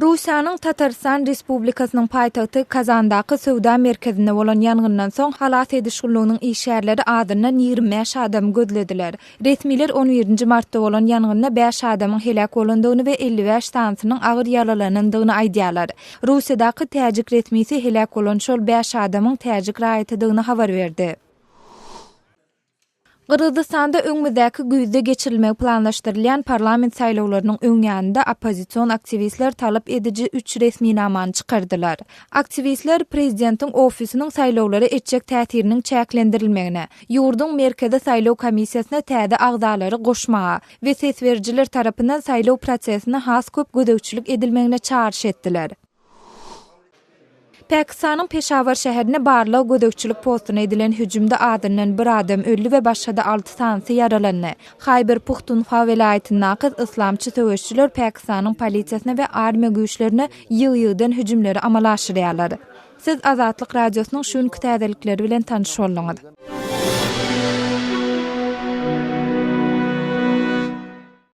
Russiýanyň Tatarystan Respublikasynyň paýtagty Kazandaky söwda merkezinde bolan ýangyndan soň halas ediş gullugynyň işgärleri azyndan 25 adamy gözlediler. Resmiler on birinji martda bolan ýangynda bäş adamyň heläk bolandygyny we 55 sanysynyň agyr ýaralanandygyny aýdýarlar. Russiýadaky täjik resmisi heläk bolan şol bäş adamyň täjik raýatydygyny habar berdi. Gyrgyzystanda öňümizdäki güýzde geçirilmegi planlaşdyrylýan parlament saýlawlarynyň öň ýanynda oppozision aktiwistler talap ediji üç resminamany çykardylar. Aktiwistler prezidentiň ofisiniň saýlawlara etjek täsiriniň çäklendirilmegine, ýurduň Merkezi saýlaw komissiýasyna täze agzalary goşmaga we ses berijiler tarapyndan saýlaw prosesine has köp gözegçilik edilmegine çagyryş etdiler. Pakistanyň Peşawar şäherinde barlag-gözegçilik postuna edilen hüjümde azyndan bir adam öldi we başga-da alty sanysy ýaralandy. Haýber-Puhtunhwa welaýatyndaky yslamçy söweşijiler Pakistanyň polisiýasyna we armiýa güýçlerine ýygy-ýygydan hüjümleri amala aşyrýarlar. Siz Azatlyk Radiosynyň şu günki täzelikleri bilen tanyş bolduňyz.